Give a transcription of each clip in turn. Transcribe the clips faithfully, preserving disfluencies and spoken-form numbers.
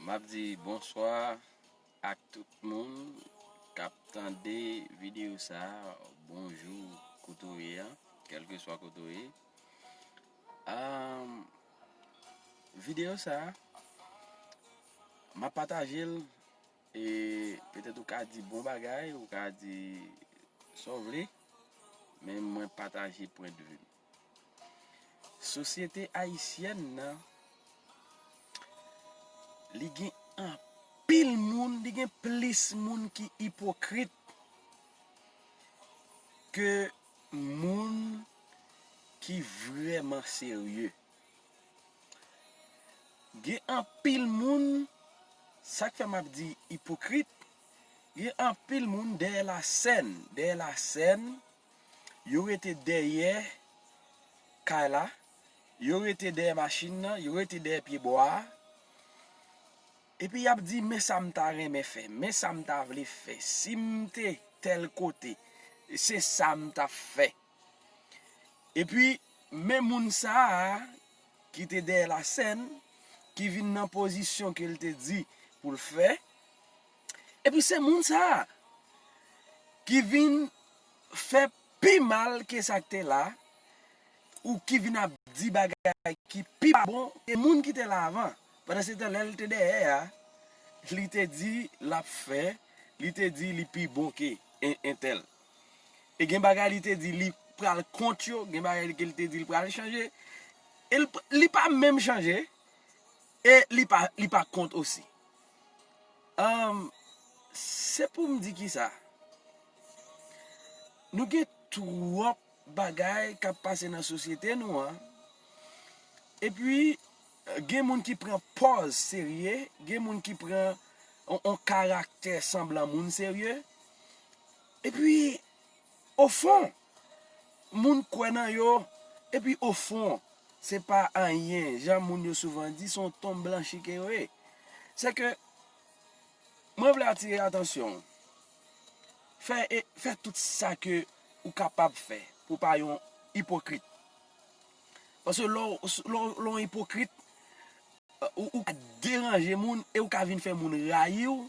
M ap di bonswa ak tout moun k ap tande videyo sa a. Bonjou, kote w ye a, kèlkeswa kote w ye. Ahn, videyo sa a, m ap pataje l, e petèt ou ka di bon bagay, ou ka di sa w vle, men mwen pataje pwendvi m. Sosyete ayisyèn nan, li gen anpil moun, li gen plis moun ki ipokrit ke moun ki vrèman serye. Gen anpil moun, sa k fè m ap di ipokrit, gen anpil moun dèyè lasèn, dèyè lasèn, yo rete dèyè kay la, yo rete dèyè machin nan, yo rete dèyè pyebwa a. Epi y ap di, men sa m ta renmen fè, men sa m ta vle fè, si m te tèl kote, se sa m t ap fè. Epi, men moun sa a ki te dèyè lasèn, ki vin nan pozisyon ke l te di pou l fè, epi se moun sa a ki vin fè pi mal ke sa k te la, ou ki vin ap di bagay ki pi pa bon ke moun ki te la avan. Pandan se tan, lè l te dèyè a, li te di l ap fè, li te di li pi bon ke en- entèl. E gen bagay li te di li pral kont yo, gen bagay ke li te di li pral chanje. E l- li pa menm chanje, e li pa, li pa kont osi. Ahn, se pou m di kisa? Nou gen twòp bagay k ap pase nan sosyete nou an. Epi, gen moun ki pran pòz serye, gen moun ki pran on, on karaktè sanblan moun serye. Epi, ofon, moun kwè nan yo, epi ofon, se pa anyen. Jan moun yo souvan di, se yon tonm blanchi ke yo ye. Se ke, mwen vle atire atansyon w. Fè, e, fè tout sa ke ou kapab fè pou w pa yon ipokrit. Paske lè w, lè w, lè w yon ipokrit, ou, ou ka deranje moun e ou ka vin fè moun rayi w.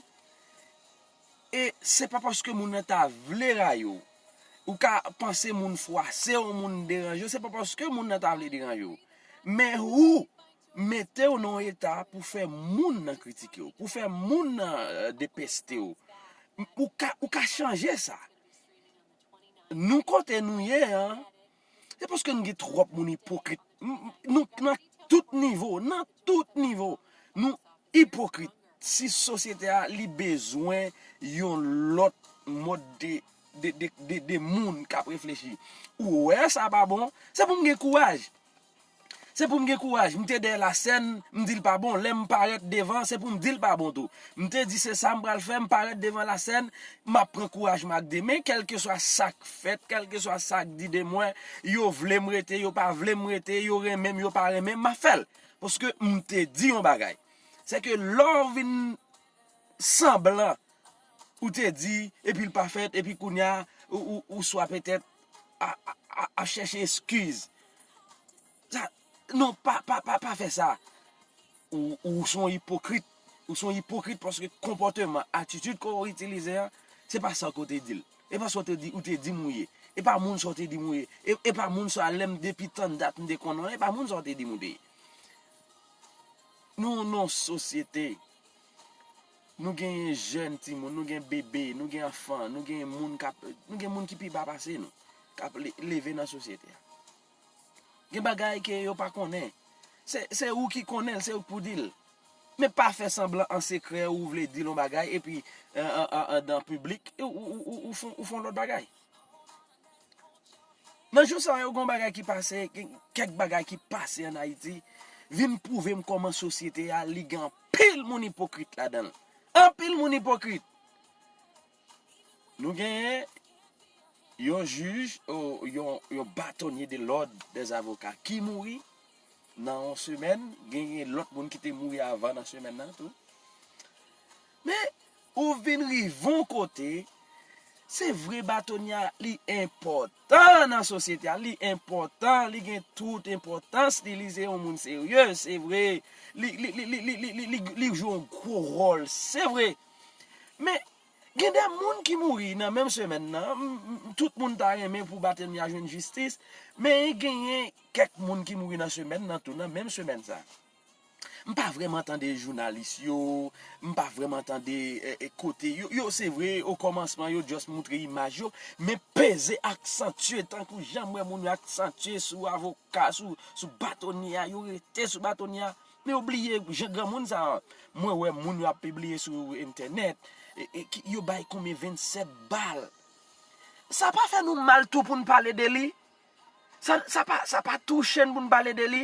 E se pa paske moun nan ta vle rayi w. Ou ka panse moun fwase w, moun deranje w, se pa paske moun nan ta vle deranje w. Men ou mete w nan yon eta pou fè moun nan kritike w, pou fè moun nan, eh, depeste w. Ou ka, ou ka chanje sa. Nou kote nou ye an, se paske nou gen twòp moun ipokrit. M- m- Nou nan tout nivo, nan tout nivo, nou ipokrit. Si sosyete a li bezwen yon lòt mòd de, de, de, de, de moun k ap reflechi, ou wè sa pa bon, se pou m gen kouraj. Se pou m gen kouraj. M te dèyè lasèn, m di l pa bon. Lè m parèt devan, se pou m di l pa bon tou. M te di se sa m pral fè, m parèt devan lasèn, m ap pran kouraj m ak de men, kèlkeswa sa k fèt, kèlkeswa sa k di de mwen, yo vle m rete, yo pa vle m rete, yo renmen m, yo pa renmen m, m ap fè l. Paske m te di yon bagay. Se ke lè w vin sanblan, ou te di, epi l pa fèt, epi kounye a, ou, ou, ou swa petèt a, a, a, ap chèche eskiz. Sa, non, pa, pa, pa, pa fè sa. Ou, ou se yon ipokrit. Ou se yon ipokrit paske konpòteman, atitid ke w itilize an, se pa sa ke w te di l. E pa sa w te di, ou te di m ou ye. E pa moun sa w te di m ou ye. E, e pa moun sa lè m depi tann dat m te konnen w, e pa moun sa w te di m ou te ye. Nou nan yon sosyete, nou gen jèn timoun, nou gen bebe, nou gen anfan, nou gen moun k ap, nou gen moun ki pi ba pase nou, k ap le- leve nan sosyete a. Gen bagay ke yo pa konnen. Se, se ou ki konnen l, se ou k pou di l. Men pa fè sanblan an sekrè ou vle di l yon bagay, epi, an, an, an, andan piblik, ou, ou, ou, ou, ou fon, ou fon lòt bagay. Nan jou sa yo, gen yon bagay ki pase, gen kèk bagay ki pase ann Ayiti, vin pwouve m kòman sosyete a, li gen anpil moun ipokrit ladan l. Anpil moun ipokrit. Nou genyen yon jij, o, yon, yon batonye de lòd dèz avoka ki mouri nan yon semèn, genyen lòt moun ki te mouri avan nan semèn nan tou. Men, ou vin rive yon kote, Se vre, Batonya, li enpòtan nan sosyete a, li enpòtan, li gen tout enpòtans li, li se yon moun serye, se vre, li, li, li, li, li, li, li, li, li jwe yon gwo wòl, se vre. Men, gen de moun ki mouri nan menm semèn nan, m, m, tout moun ta renmen pou Batonya jwenn jistis, men genyen kèk moun ki mouri nan semèn nan tou, nan menm semèn sa. M pa vrèman tande jounalis yo, m pa vrèman tande eh, eh, kote yo. Yo, se vre, o kòmansman, yo just moutre imaj yo, men peze aksantye, tankou jan m wè moun yo aksantye sou avoka, sou, sou Batonya, yo rete sou Batonya. Men yo bliye jan granmoun sa, mwen wè moun yo ap pibliye sou entènèt, e, e, ki, yo bay konbyen vennsèt bal. Sa pa fè nou mal tou pou n pale de li? Sa, sa pa, sa pa touche n pou n pale de li?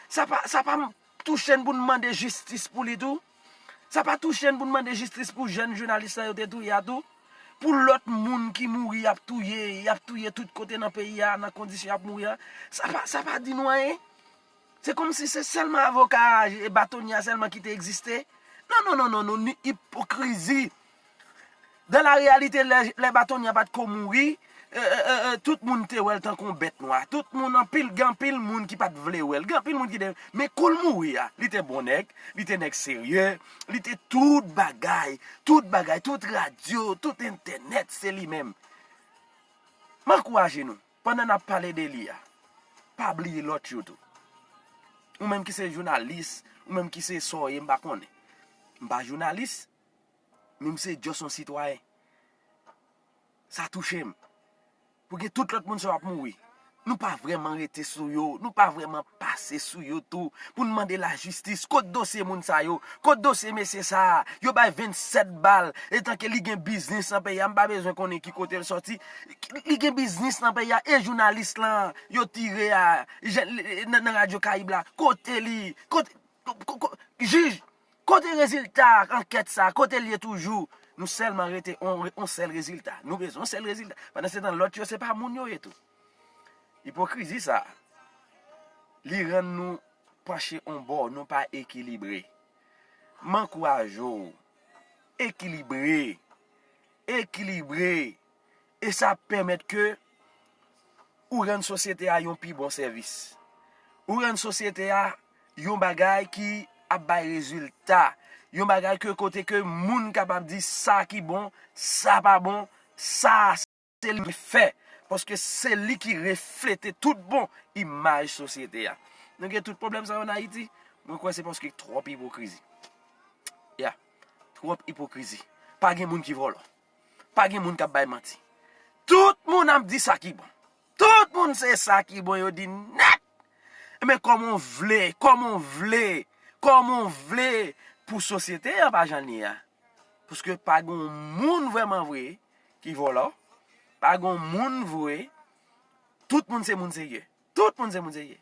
Sa pa, sa pa touche n pou n mande jistis pou li tou? Sa pa touche n pou n mande jistis pou jèn jounalis la yo te touye a tou? Pou lòt moun ki mouri, y ap touye, y ap touye tout kote nan peyi a, nan kondisyon y ap mouri a? Sa pa, sa pa di nou anyen? Se kòmsi se sèlman avoka e Batonya sèlman ki te egziste? Non, non, non, non, non, ni ipokrizi. Dan la reyalite, lè, lè Batonya pa t ko mouri, e, e, e, e, tout moun te wè l tankou yon bèt nwa. Tout moun, anpil, gen anpil moun ki pa t vle wè l. Gen anpil moun ki te, men kou l mouri a, li te bon nèg, li te nèg serye, li te tout bagay, tout bagay, tout radyo, tout entènèt, se li menm. M ankouraje nou, pandan n ap pale de li a, pa bliye lòt yo tou. Ou menm ki se jounalis, ou menm ki se sa w ye, m pa konnen. M pa jounalis, men m se just yon sitwayen. Sa touche m. Pou gen tout lòt moun sa yo ap mouri. Nou pa vrèman rete sou yo, nou pa vrèman pase sou yo tou, pou n mande lajistis. Kot dosye moun sa yo? Kot dosye mesye sa a? Yo bay vennsèt bal, etanke li gen biznis nan peyi a, m pa bezwen konnen ki kote l sòti. Li gen biznis nan peyi a, e jounalis lan yo tire a, je, nan, nan Radyo Karib la, kote li? Kote, ko, ko, jij, kote rezilta ankèt sa? Kote l ye toujou? Nou sèlman rete on, on sèl rezilta. Nou bezwen on sèl rezilta. Pandansetan, lòt yo, se pa moun yo ye tou. Ipokrizi sa, li rann nou panche on bò, nou pa ekilibre. M ankouraje w, ekilibre, ekilibre, e sa ap pèmèt ke ou rann sosyete a yon pi bon sèvis. Ou rann sosyete a yon bagay ki ap bay rezilta, yon bagay ke kote ke moun kapab di sa ki bon, sa pa bon, sa se li ki fè, paske se li ki reflete tout bon imaj sosyete a. Nou gen tout pwoblèm sa yo an Ayiti, mwen kwè se paske twòp ipokrizi. Ya, twòp ipokrizi. Pa gen moun ki vòlò. Pa gen moun k ap bay manti. Tout moun ap di sa ki bon. Tout moun se sa ki bon yo di nèt. Men kòman w vle, kòman w vle, kòman w vle pou sosyete an pa jan l ye a? Paske pa gen moun vrèman vre ki vòlò. Pa gen moun vre. Tout moun se moun serye. Tout moun se moun serye.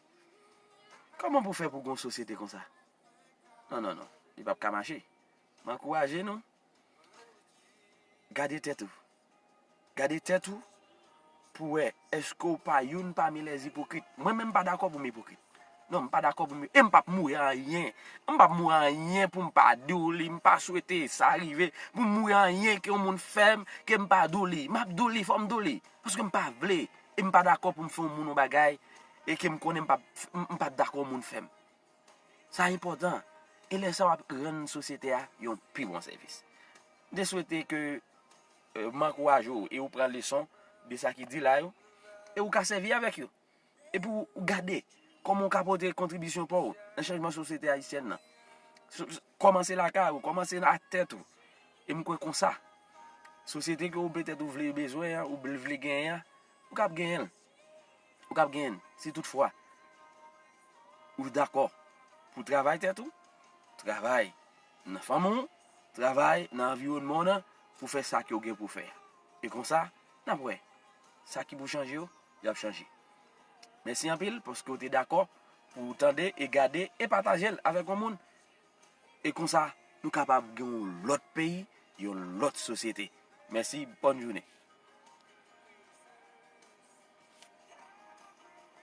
Kòman pou fè pou gen yon sosyete konsa? Non, non, non. Li p ap ka mache. M ankouraje nou. Gade tèt ou. Gade tèt ou pou wè èske w pa youn pami lèzipokrit. Mwen menm m pa dakò pou m ipokrit. Non, m pa dakò pou m, e m p ap mouri anyen. M p ap mouri anyen pou m pa di w li, m pa swete sa rive. Pou m mouri anyen ke yon moun fè m, ke m pa di w li. M ap di w li, fò m di w li. Paske m pa vle, e m pa dakò pou m fè yon moun yon bagay, e ke m konnen m p ap, m, m p ap dakò yon moun fè m. Sa enpòtan. E lè sa w ap rann sosyete a yon pi bon sèvis. M te swete ke, eh, m ankouraje w e w pran leson de sa ki di la yo, e w ka sèvi avèk yo. Epi w, w gade kòman w ka pote kontribisyon pa w nan chanjman sosyete ayisyèn nan. S-, s-, kòmanse lakay ou, kòmanse ak tèt ou. E m kwè konsa, sosyete ke w petèt ou vle bezwen an, ou vle, vle genyen an, ou k ap genyen l. Ou k ap genyen l, si toutfwa ou dakò pou travay tèt ou, travay nan fanmi w, travay nan anviwònman w nan pou fè sa ke w gen pou fè a. E konsa, n ap wè, sa ki pou chanje yo, y ap chanje. Mèsi anpil paske w te dakò pou w tande e gade e pataje l avèk yon moun. E konsa, nou kapab gen yon lòt peyi, yon lòt sosyete. Mèsi, bòn jounen.